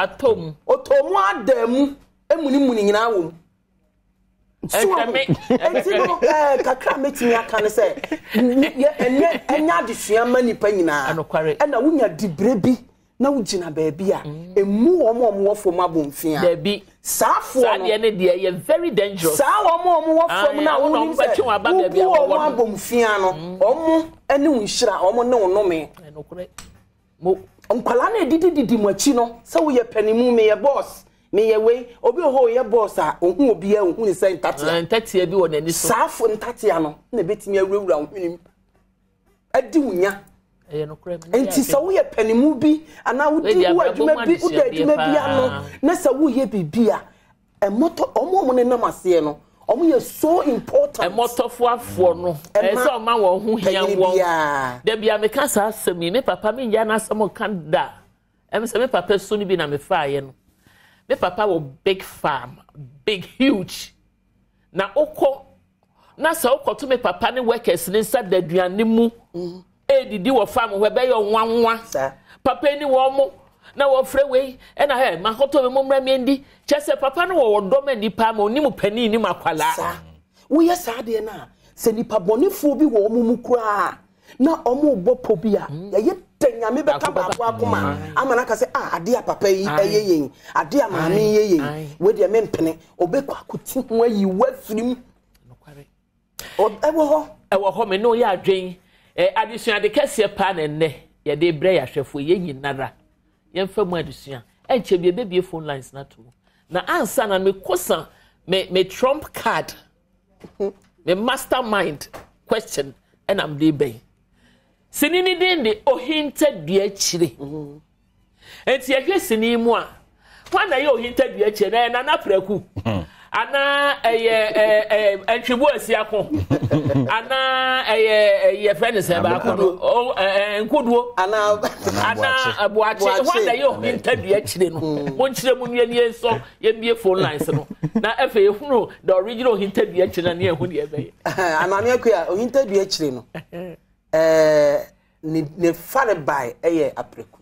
[SPEAKER 2] otom ada mu emunimuni nyinaa wɔ mu. so nti no ɛɛ kakra a mɛtumi aka ne sɛ ɛnyɛ ɛnyɛ adesua ma nipa nyinaa ɛna wonya dibere bi. na wogyina baabi a, mmu wɔn a wɔwɔ fam abomfiaa.
[SPEAKER 1] Dabi.
[SPEAKER 2] Saa foɔ
[SPEAKER 1] Saa
[SPEAKER 2] no.
[SPEAKER 1] deɛ no deɛ ɛyɛ very dangerous.
[SPEAKER 2] Saa wɔn a wɔwɔ fam no a
[SPEAKER 1] Ae, wɔn na
[SPEAKER 2] wonim
[SPEAKER 1] wɔbɛtwe
[SPEAKER 2] sɛ
[SPEAKER 1] wɔn aba baabi
[SPEAKER 2] wobu
[SPEAKER 1] a
[SPEAKER 2] wɔn
[SPEAKER 1] wɔwɔ no.
[SPEAKER 2] abomfiaa no, wɔn ne wo nhyira, wɔn ne wo nnome.
[SPEAKER 1] Ɛnokorɛ. Mo.
[SPEAKER 2] Nkwadaa no edidididi mo akyi no, sɛ woyɛ panimu, meyɛ boss, meyɛ wei, obi wɔ hɔ a ɔyɛ boss a, ɔhu obiara, ɔhu ne sɛ ntatea.
[SPEAKER 1] Ah, ntatea bi wɔ n'ani so.
[SPEAKER 2] Saa fo ntatea no na ebetumi awurawura wo hwenem, adi wo nya.
[SPEAKER 1] Ɛyɛ nokorɛ. Me ne
[SPEAKER 2] Nti
[SPEAKER 1] yɛ
[SPEAKER 2] sɛ woyɛ panimu bi anaa wodi
[SPEAKER 1] Wei deɛ
[SPEAKER 2] wo
[SPEAKER 1] abrabɔ mu
[SPEAKER 2] adwuma bi, woda
[SPEAKER 1] adesuadeɛ
[SPEAKER 2] adwuma bi ano
[SPEAKER 1] paa.
[SPEAKER 2] na sɛ woyɛ biribi a, ɛmɔtɔ wɔn a wɔnenam aseɛ no, wɔn yɛ so important.
[SPEAKER 1] Ɛmɔtɔfoafoɔ no, ɛsɛ sɛ ɔma wɔn ho hia
[SPEAKER 2] Panyin
[SPEAKER 1] wɔn.
[SPEAKER 2] biara.
[SPEAKER 1] Dabi a meka saa asɛm yi, me papa mengyaa n'asɛm ka da. Ɛm sɛ me papa su no bi na mefaeɛ no. Me papa wɔ big farm, big huge. Na wokɔ na sɛ wokɔto me papa ne workers ne nsa da aduane mu ɛredidi wɔ farm hɔ ɛbɛyɛ nwanwa. Papa yi ne wɔn mo na wɔfrɛ wei ɛna hɛ makɔtɔ mi mo mmra mi ndi kyɛ sɛ papa no wɔ ɔdɔ ma nipa ma onim panin nim akwalaa.
[SPEAKER 2] Saa woyɛ saa adeɛ no a sɛ nipa bɔnefoɔ bi wɔ wɔn mu koraa na wɔn rebɔ pɔ bi a yɛyɛ dɛ nyame bɛka baako akoma ama no aka sɛ ah adeɛ a papa yi ɛyɛ yɛn adeɛ a maame yi yɛ yɛn wei deɛ mempene ɔbɛkɔ akɔti ho ayi wo afiri mu. Ɛwɔ hɔ.
[SPEAKER 1] Ɛwɔ hɔ me ne wo yɛ adwen. Ɛ adesuade kɛseɛ paa na ɛnnɛ yɛde brɛ yɛ ahwɛfoɔ yɛn nyinara yɛmfa mu adesua. Ɛnkyɛ bi ɛbɛbie phone lines no ato mu. Na ansa na mekosa me me trump card me mastermind question ɛna mede bɛn. Sini ne din de Ohintadua Akyire. Enti yɛhwɛ sini yi mu a, hwan na ɛyɛ Ohintadua Akyire? Na ɛyɛ Nana Praku anaa ɛyɛ ɛɛ ɛɛ Ntwebo Asiako anaa ɛyɛ ɛyɛ fɛ ne sɛ baako no o ɛɛ Nkoduo
[SPEAKER 2] anaa
[SPEAKER 1] anaa Aboakye. Hwan na ɛyɛ Ohintadua Akyire no? Monkyerɛ mu nwie nie nsɔ yɛmbie phone lines no na afei ehunu the original Ohintadua Akyire na ne ehu deɛ ɛbɛyɛ.
[SPEAKER 2] Maame Akua, Ohintadua Akyire no ɛɛ ne ne farebae yɛ apreku.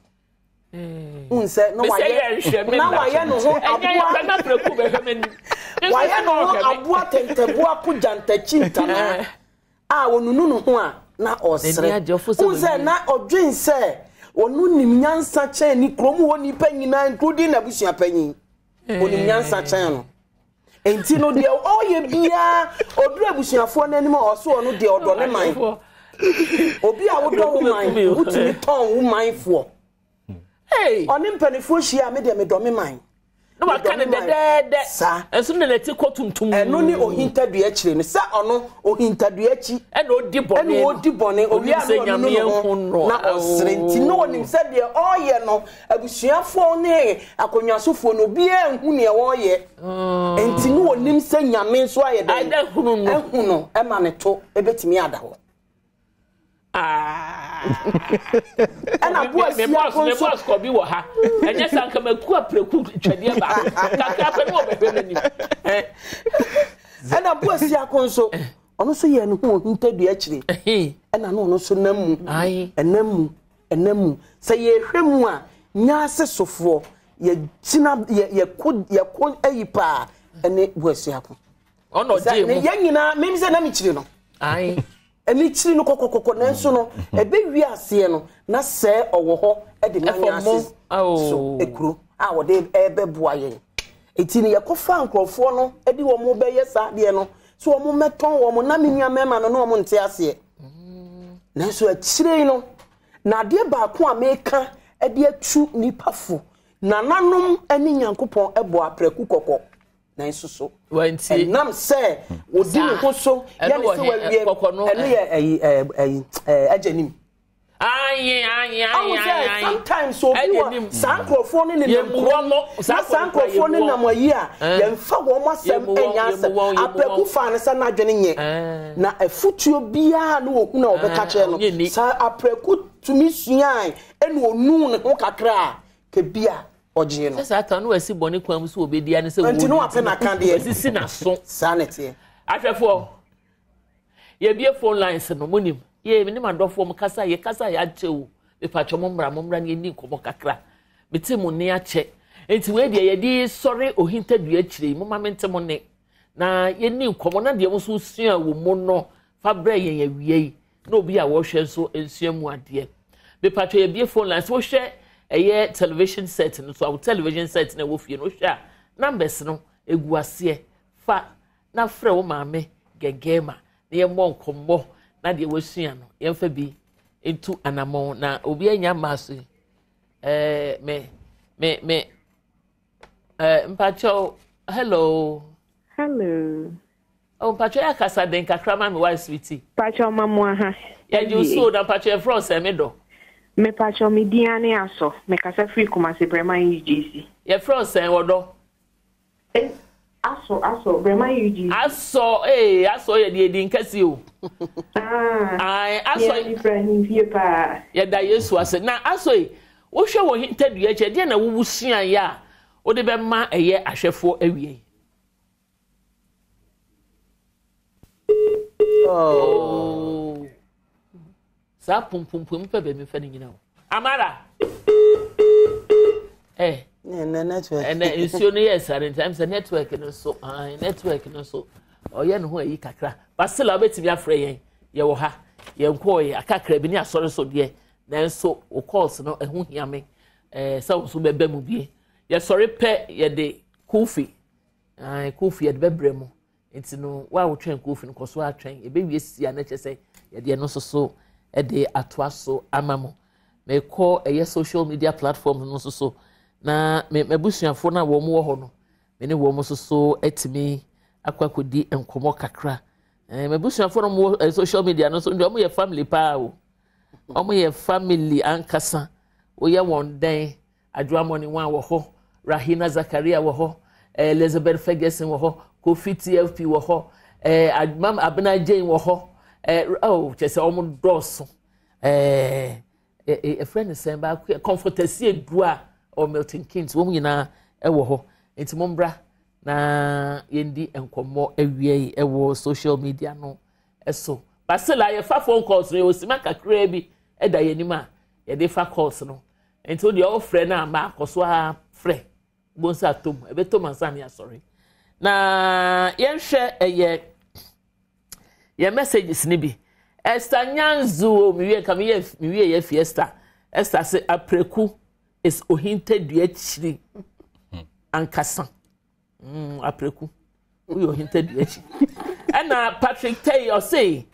[SPEAKER 2] N sɛ na wayɛ na wayɛ ne ho aboa wayɛ ne ho aboa tɛntɛboa ko gyantakyi ntana a onunu ne ho a na ɔsere. N sɛ na ɔdwen sɛ ɔno nim nyansa kyɛn ne kurom hɔ nipa nyinaa including n'abusua panyin. Onim nyansa kyɛn no. Nti no deɛ ɔyɛ biara ɔduru abusuafoɔ no anim a ɔso ɔno deɛ ɔdɔ ne man. Obi a wodɔ wo man wotumi tɔn wo manfoɔ. Ɔne mpanimfoɔ hyia a me deɛ medɔ me man.
[SPEAKER 1] Na waka ne dɛdɛɛdɛ.
[SPEAKER 2] Saa.
[SPEAKER 1] Ɛnso ne nɛte kɔ tuntum.
[SPEAKER 2] Ɛno ne ohintadua akyire no sɛ ɔno ohintadua akyi.
[SPEAKER 1] Ɛna ɔdi bɔne.
[SPEAKER 2] Ɛna ɔdi bɔne owia na ɔnunu ne ho na ɔsere nti na ɔnim sɛ deɛ ɔreyɛ no Abusuafoɔ ne akonnwasofoɔ no obiara nhu nea wɔreyɛ nti ne wɔnim sɛ nyame nso ayɛ dɛn
[SPEAKER 1] ahunu no
[SPEAKER 2] ahu no ɛma ne to ɛbɛtumi ada hɔ ɛna boa
[SPEAKER 1] me boss me boss kɔ bi wɔ ha ɛnyɛ sɛ anka maku apreku twɛdeɛ baako kakra pɛ ne wɔbɛhwɛ m'anim
[SPEAKER 2] ɛna boa siako nso ɔno nso yɛ ne ho ohintadua akyire ɛna na ɔno nso nam mu ɛnam mu Ɛna mu. Sɛ yɛhwɛ mu a, nyaase sofoɔ, yɛgyina, yɛ, yɛko, yɛko ayi paa ɛne Boasiako.
[SPEAKER 1] Ɔna ɔgye mu.
[SPEAKER 2] Yɛn nyinaa, mimi sɛ na mekyiri no.
[SPEAKER 1] Ae.
[SPEAKER 2] Ɛmi kyiri no kɔkɔkɔkɔ, nanso no, ɛbɛ wie aseɛ no, na sɛ ɔwɔ hɔ ɛde ma nyaase so ekuro a wɔde ɛbɛboa yɛn. Eti no yɛkɔfa nkurɔfoɔ no ɛde wɔn bɛyɛ saa adeɛ no, so wɔn mɛtɔn wɔn, na me nua mmarima no na wɔn nte aseɛ. Nanso akyire yi no, na adeɛ baako a meka de atu nnipa fo, nananom ne Nyankopɔn bɔ aprɛko kɔkɔ, nanso so ɛnam sɛ wɔdi ne ho so yɛ ne sɛ wawie, ɛno yɛ ɛyi ɛyi agya nim.
[SPEAKER 1] Aye, aye, aye,
[SPEAKER 2] Ahu sɛ
[SPEAKER 1] aye.
[SPEAKER 2] sometimes obi wɔ saa nkurɔfoɔ no nenam
[SPEAKER 1] Yɛmmu
[SPEAKER 2] kurom
[SPEAKER 1] wɔn,
[SPEAKER 2] na
[SPEAKER 1] saa
[SPEAKER 2] saa nkurɔfoɔ no nam ayi a yɛmfa wɔn asɛm
[SPEAKER 1] Yɛmmu wɔn,
[SPEAKER 2] nyɛ asɛm.
[SPEAKER 1] yɛmmu wɔn, yɛmmu
[SPEAKER 2] Aprɛko
[SPEAKER 1] wɔn.
[SPEAKER 2] faa no sɛ n'adwene nyɛ na afutuo biara na wɔhu na wɔbɛka kyerɛ no.
[SPEAKER 1] ɔnyɛ ni.
[SPEAKER 2] Saa aprɛko tumi suae ɛna onuu ne ho kakra a kebi a ɔgyee no.
[SPEAKER 1] Sɛ saa kan no wasi bɔne kwan mu sɛ wɔbɛdi ane sɛ
[SPEAKER 2] Nti no wapɛ n'akadeɛ.
[SPEAKER 1] Wasisi n'aso.
[SPEAKER 2] Saa na ɛteɛ.
[SPEAKER 1] Ahwɛfoɔ. Yɛbie phone lines no, monim. Yee, me ne m'adɔfoɔ mo kasa, yɛkasa yɛakyɛ o. Mepatwɔ mo mmra, mo mmra na yɛnni nkɔmmɔ kakra. Mete mo nne akyɛ. Nti wei deɛ yɛde sɔre ohintadua akyire yi, momma mente mo nne. Na yɛnni nkɔmmɔ na deɛ mo nso sua wɔ mu no, fa brɛ yɛn awia yi. Na obi a wɔhwɛ nso nsua mu adeɛ. Mepatwɔ yɛbie phone lines, wohwɛ ɛyɛ television set no so a, wo television set no ɛwɔ fie no, wohwɛ a numbers no egu aseɛ. Fa na frɛ wo maame Gɛgɛɛma na yɛmmɔ nkɔmmɔ na deɛ wasua no yɛmfa bi ntu anammɔn na obi anya mmaa so yi. Ɛɛ me me me ɛɛ mpakyɛw hello.
[SPEAKER 6] Hello.
[SPEAKER 1] Oh, mpakyɛw yɛ akasa den kakra ma me why sweetie.
[SPEAKER 6] Mpakyɛw ma mo aha.
[SPEAKER 1] Yɛgye wo so na mpakyɛw yɛfrɛ wo sɛ me dɔ.
[SPEAKER 6] Me pakyɛw me din ane asɔ. Me kasa firi Kumasi Breman UGC.
[SPEAKER 1] Yɛfrɛ wo sɛn wɔdɔ?
[SPEAKER 6] Eh, asɔ asɔ Breman UGC.
[SPEAKER 1] Asɔ ee asɔ yɛ deɛ edin kɛse o.
[SPEAKER 6] Ah,
[SPEAKER 1] Ae asɔ.
[SPEAKER 6] Yɛ me fira ahemfie paa.
[SPEAKER 1] Yɛda Yesu ase. Na asɔ yi, wohwɛ wɔ hintadua akyi, ɛdeɛn na wowu suaeɛ a wode bɛma ɛyɛ ahwɛfoɔ awie yi? Oh. Saa pumpumpu mu pɛ baabi mfa ne nyina o. Amara. Eh.
[SPEAKER 2] Ɛnɛ network.
[SPEAKER 1] Ɛnɛ nsuo no yɛ sare nti ɛm sɛ network no so ah network no so ɔyɛ ne ho ayi kakra. Basila wobɛtumi afrɛ yɛn yɛwɔ ha yɛn kɔɔ yɛ akakra bi ne asɔre so deɛ nanso wo calls no ɛho hia me ɛɛ sɛ wo nso bɛbɛ mu bie yɛsɔre pɛ yɛde kofi Ae, Kofi, yɛde bɛbrɛ mo. Nti no, wo a wotwɛn Kofi no, kɔ so ara twɛn. Yɛbɛwie sisi a na kyerɛ sɛ yɛde ɛno nso so de atoa so ama mo. Mekɔ ɛyɛ social media platform no nso so, na me m'abusuafoɔ no a wɔn wɔ hɔ no, me ne wɔn nso so atumi akɔ akɔdi nkɔmmɔ kakra. Eh, m'abusuafoɔ no wɔ eh, social media no nso, deɛ wɔn yɛ family paa o. Wɔn yɛ family ankasa. Woyɛ wɔn dɛn? Adwoa Moniwan wɔ hɔ, Rahina Zakaria wɔ hɔ, eh, Elizabeth Ferguson wɔ hɔ, Kofi TFP wɔ hɔ, eh, Mam Abena Jane wɔ hɔ, eh, oh, kyerɛ sɛ wɔn dɔɔso. Eh, ɛfrɛ no sɛn baako Comfort Asiedu a ɔwɔ Milton Keynes, wɔn nyinaa wɔ hɔ. Nti mo mbra na yɛndi nkɔmmɔ awia yi wɔ social media no so. Basila yɛfa phone calls no yɛwɔ sima kakraa bi da yɛn anim a yɛde fa calls no. Nti wo deɛ ɔfrɛ no a ma akɔ so ara frɛ wobɛhu sɛ atɔ mu ɛbɛtɔ mu ansa ne asɔre na yɛnhwɛ ɛyɛ yɛn messages no bi Esther Nyanzu o mewie nka meyɛ mewie yɛ fi Esther Esther se apreku is ohintadua kyiri ankasa Mm, apreku. Woyɛ ohintadua akyi. Ɛna Patrick Tei ɔse,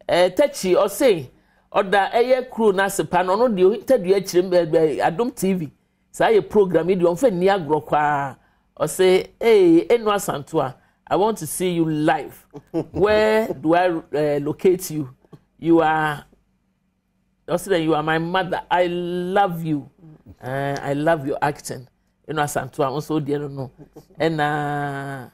[SPEAKER 1] eh, Tachi ɔse, ɔda ɛyɛ crew no ase pa no, ɔno deɛ ohintadua akyire eh, eh, Adom TV. Saa yɛ program yi deɛ ɔmfa nni agorɔ koraa. Ɔse, hey, Enu Asantoa, I want to see you live. Where do I uh, locate you? You are Ɔsɛ dɛ you are my mother I love you uh, I love your acting ɛnu asanto a nso deɛ no no ɛna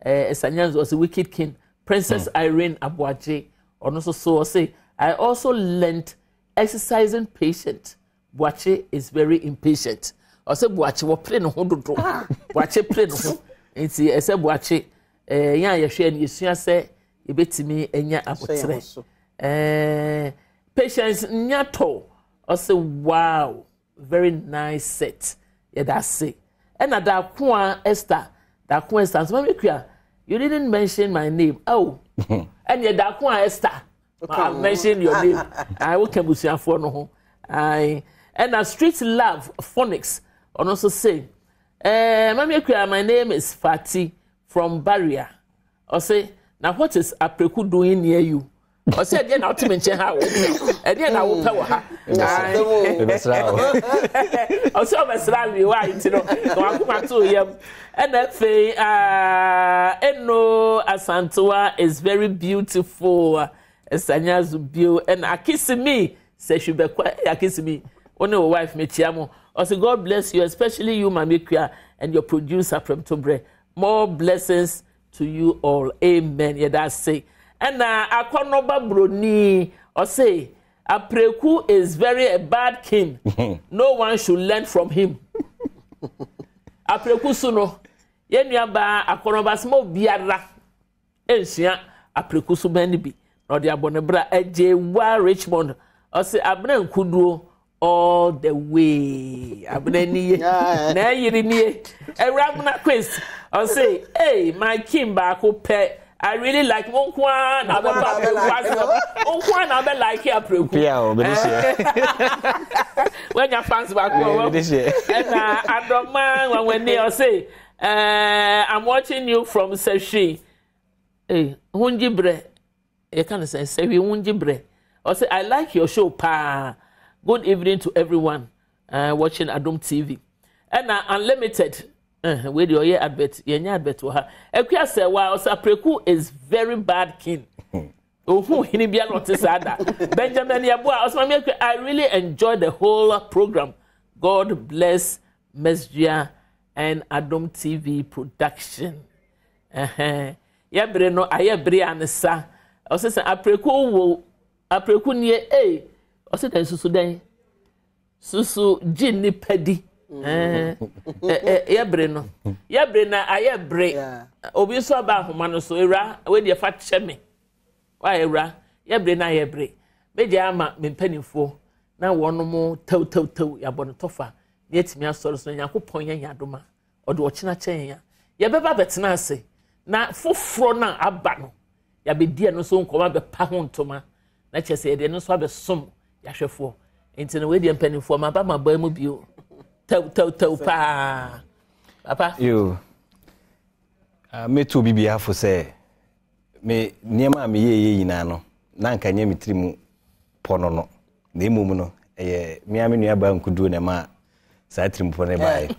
[SPEAKER 1] ɛɛ ɛsanya nso ɔsɛ wicked king princess mm. Irene Aboagye ɔno nso so ɔsɛ I also learnt exercising patient Boakye is very impatient ɔsɛ Boakye wɔpere ne ho dodo ah. Boakye pere ne ho nti ɛsɛ Boakye ɛɛ yɛn a yɛhwɛ no yɛsua sɛ yɛbɛtumi anya aboterɛ Eh, Patience Nyato ɔsɛ wow very nice set yɛda ase ɛna Dakoa Esther Dakoa Esther nso mami kua you didn't mention my name oh ɛna Dakoa Esther I mention your name I woka busuafoɔ no ho ayi ɛna Street Love Phonics ɔno nso say ɛɛ eh, mami kua my name is Fati from Barrier. Ɔse, na what is Apreku doing near you? Ɔse, ɛdeɛ na wote me nkyɛn ha wo ɛdeɛ na wopɛ wɔ ha. Ɔse ɔbɛsra awie wa nti no na wakoma to yam. Ɛna afei Eno Asantewa is very beautiful. Ɛsanya bio ɛna Akisimi sɛ hwibɛkwa Akisimi wo ne wo wife mekyia mo. Ɔse God bless you especially you Mame Kua and your producer Premtobrɛ. More blessings to you all amen yɛda ase ɛna akɔnɔba broni ɔse apreku is very a bad king no one should learn from him apreku so no yɛn nua baa akɔnɔba sɛ obiara nsua apreku so bɛn no bi na ɔde abɔ ne bra agye wa Richmond ɔse abena nkuduo all the way abena nie na ɛyere nie awura abena quiz ɔse hey my king baako pɛ. I really like mo nko ara na abɛba apreku asɛm mo nko ara na abɛ like apreku.
[SPEAKER 5] Pia o bɛde hyɛ.
[SPEAKER 1] Wanya fans baako wɔ hɔ. Ɛna Adɔma Nwanwani ɔse eh, I'm watching you from Sahwi. Hey, Hunji brɛ. Yɛka no sɛ Sahwi Hunji brɛ. Ɔse I like your show paa. Good evening to everyone uh, watching Adom TV. Ɛna Unlimited. Uh, wei deɛ ɔyɛ advert yɛnyɛ advert wɔ ha. Akua sɛ wa ɔsɛ Apreku is very bad king. Ohun hene biara ɔte saa da. Benjamin Yeboah ɔsɛ Mami Akua I really enjoy the whole program. God bless Mesdua and Adom TV production. Uh-huh. Yɛ bere no ayɛ bere a ne sa. Ɔsɛ sɛ Apreku wo Apreku nie ee ɔsɛ dɛn susu dɛn susu gye nipa di. Yɛ bere no yɛ bere na ayɛ bere obi nso aba ahoma no so ewura wei deɛ fa kyɛ me wa ewura yɛ bere na ayɛ bere megya ama me mpanimfoɔ na wɔn mo tɛwtɛwtɛw yɛabɔ no tɔfa na yɛatumi asɔre so na Nyankopɔn yɛ yɛn adoma ɔde ɔkyena kyɛn yɛn a yɛbɛba abɛtena ase na foforɔ no a aba no yɛabɛdi ɛno nso nkɔmɔ abɛpa ho ntoma na kyerɛ sɛ yɛde ɛno nso abɛsom yɛahwɛfoɔ nti no wei deɛ mpanimfoɔ maba mabaa mu bio tɛwtɛwtɛw paa papa.
[SPEAKER 5] Yo, uh, metu obi biafo sɛ me nneɛma a meyɛɛyɛ nyinaa no na anka nyɛ me tiri mu pɔ no no na mmom no ɛyɛ me ara me nua baa nkuduo na ɛma saa tirimupɔ no baeɛ.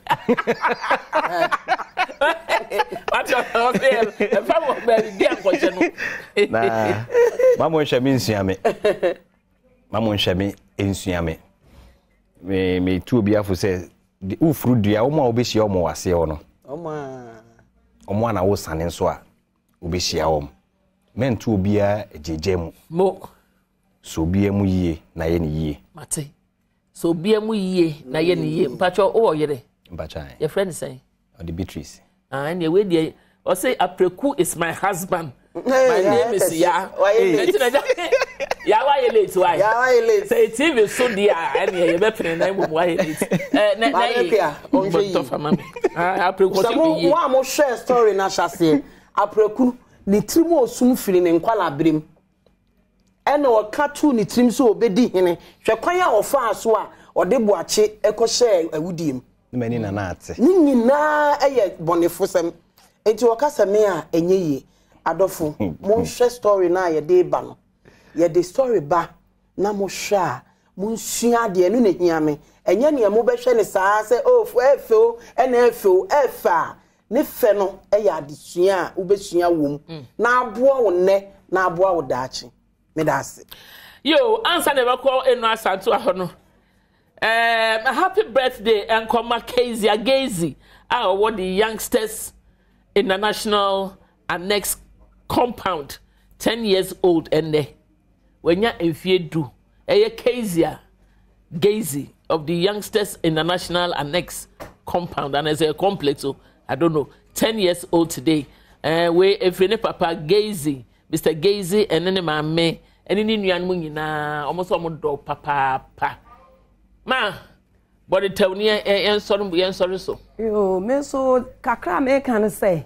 [SPEAKER 5] Na ma mo nhwɛ me nsua me ma mo nhwɛ me nsua me me me tu obi afo sɛ wofuru dua wɔn a wobɛhyia wɔn wɔ aseɛ hɔ no wɔn a na wosane nso a wobɛhyia wɔn mɛnto obiara agyagya mu
[SPEAKER 1] mo
[SPEAKER 5] Sɔ obiara mu yie na yɛ no yie.
[SPEAKER 1] Mate. Sɔ obiara mu yie na yɛ no yie. Mpakyɛ wowɔ yere?
[SPEAKER 5] Mpakyɛ ae.
[SPEAKER 1] Yɛfrɛ no sɛn?
[SPEAKER 5] Ɔde Beatrice.
[SPEAKER 1] Ah, ɛnneɛ wei deɛ ɔse Apreku is my husband. My name is Ya. Ɛnti na Ya wayɛ late why?
[SPEAKER 2] Ya wayɛ late.
[SPEAKER 1] Sɛ TV so deɛ a ɛnneɛ yɛbɛpene na mmom wayɛ late. Ɛ na na
[SPEAKER 2] yɛ. Ɔnhwɛ yie.
[SPEAKER 1] Tɔfa ma me. Ah, Apreku ɔse
[SPEAKER 2] bi yie. Mo a mohwɛ story no ahyɛseɛ Apreku ne tirim osum firi ne nkwalaa berem. Ɛnna ɔka too ne tirim sɛ obedi hene. Hwɛ kwan a ɔfaa so a ɔde Boakye kɔhyɛɛ awudie mu.
[SPEAKER 5] Ne m'ani na na ate.
[SPEAKER 2] Ne nyinaa yɛ bɔnefosɛm. Enti ɔka sɛ me a, ɛnyɛ yie. Adɔfo, monhwɛ story no a yɛde reba no. Yɛde story ba na mohwɛ a, monsua adeɛ, ɛno na ɛhia me. Ɛnyɛ nea mobɛhwɛ no saa sɛ, oh, ɛyɛ fɛ o, ɛna ɛyɛ fɛ o, ɛyɛ fɛ a, Ne fɛ no yɛ adesua a wobɛsua wom na aboa wo nnɛ na aboa wo daakye. Meda ase.
[SPEAKER 1] Yo, ansa na yɛbɛkɔ Eno Asantewa hɔ no, um, happy birthday nkɔma Kezia Gazy a ɔwɔ the Youngsters International Annex Compound, 10 years old ɛnnɛ. Wanya mfeɛ du. Ɛyɛ Kezia Gazy of the Youngsters International Annex Compound and it's a complex o I don't know 10 years old today. Eh, wei efiri ne papa Gazy, Mr. Gazy ɛne ne maame ɛne ne nuanom nyinaa wɔn nso wɔn dɔ papaapa. Ma bɔde tɛw ne yɛn nsɔre yɛn nsɔre so.
[SPEAKER 3] Yoo, me nso kakra a meka no sɛ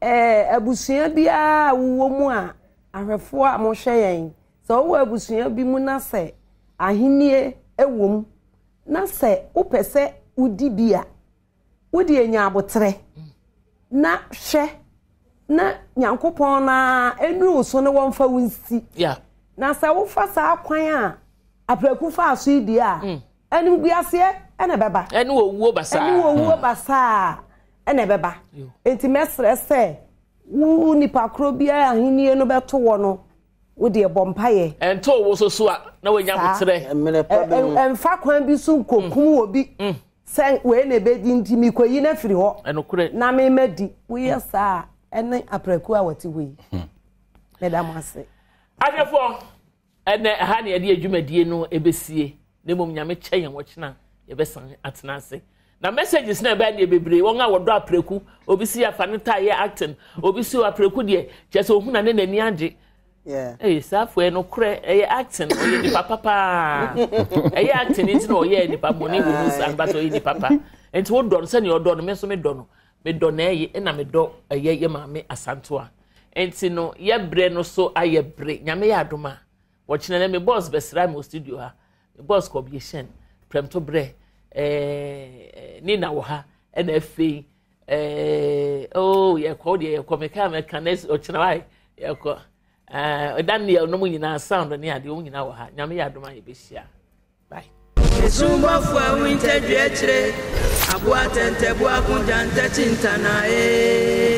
[SPEAKER 3] ɛɛ abusua biara a wowɔ mu a Ahwɛfoɔ a mohwɛ yɛn, sɛ wowɔ abusua bi mu na sɛ ahennie wɔ mu, na sɛ wopɛ sɛ wodi bi a, wodeɛ nya aboterɛ na hwɛ na Nyankopɔn no ara ɛnuru wo so na wɔmfa wo nsi. Na sɛ wofa saa kwan a aprɛko faa so yi deɛ a, mm. animguaseɛ ɛna ɛbɛba.
[SPEAKER 1] Ɛne owuo basaa.
[SPEAKER 3] Ɛne owuo basaa ɛna ɛbɛba. Enti mɛsrɛ sɛ Wo nipa korɔ biara ahennie no bɛto wɔ no, wo deɛ bɔ mpaeɛ.
[SPEAKER 1] Ɛnto wo so so a, na wanya aboterɛ.
[SPEAKER 2] Mmerɛ pa bi mu.
[SPEAKER 3] Ɛmfa kwan bi so nkɔkum mm. obi mm. sɛ wei na ɛbɛdi nti mekɔyi no afiri hɔ.
[SPEAKER 1] Ɛnokorɛ.
[SPEAKER 3] Na mema di. Woyɛ mm. saa a, ɛne aprɛko a wɔte hɔ yi. Hmm. Meda mo ase.
[SPEAKER 1] Ahwɛfoɔ. Ɛnɛ ɛha na yɛde yɛn dwumadie no ɛbɛsie na mmom Nyame kyɛ yɛn ɔkyena yɛbɛsan atena ase. Na messages na ɛbɛyɛ deɛ bebree wɔn a wɔdɔ apreku obi si afa ne taa yɛ acting obi si apreku deɛ kyerɛ sɛ ohun na ne n'ani agye. Ee saa afɔ yɛ nokorɛ ɛyɛ acting ɔyɛ nipa papa ɛyɛ acting nti na ɔyɛ nipa mɔne wɔ mu saa but ɔyɛ nipa pa nti wodɔ no sɛnea ɔdɔ no me nso medɔ no medɔ na ɛyɛ ɛna medɔ ɛyɛ yɛ maame Asantewa. Nti no yɛ brɛ no so ayɛ bre. Nyame yɛ adom a wɔkyena nɛ me boss bɛsra me wɔ studio ha. Me boss kɔ biehyɛn prɛmto brɛ ɛɛ Nina wɔ ha ɛna afei ɛɛ oh yɛkɔ deɛ yɛkɔ meka mɛka next ɔkyena wae yɛkɔ ɛɛ Daniel no mu nyinaa sound ne adeɛ wɔn nyinaa wɔ ha. Nyame yɛ adom a yɛbɛhyia. Bye.
[SPEAKER 4] Esumbɔfo a wintadua akyire, aboa tɛntɛboa ko gyanta kyintana ee.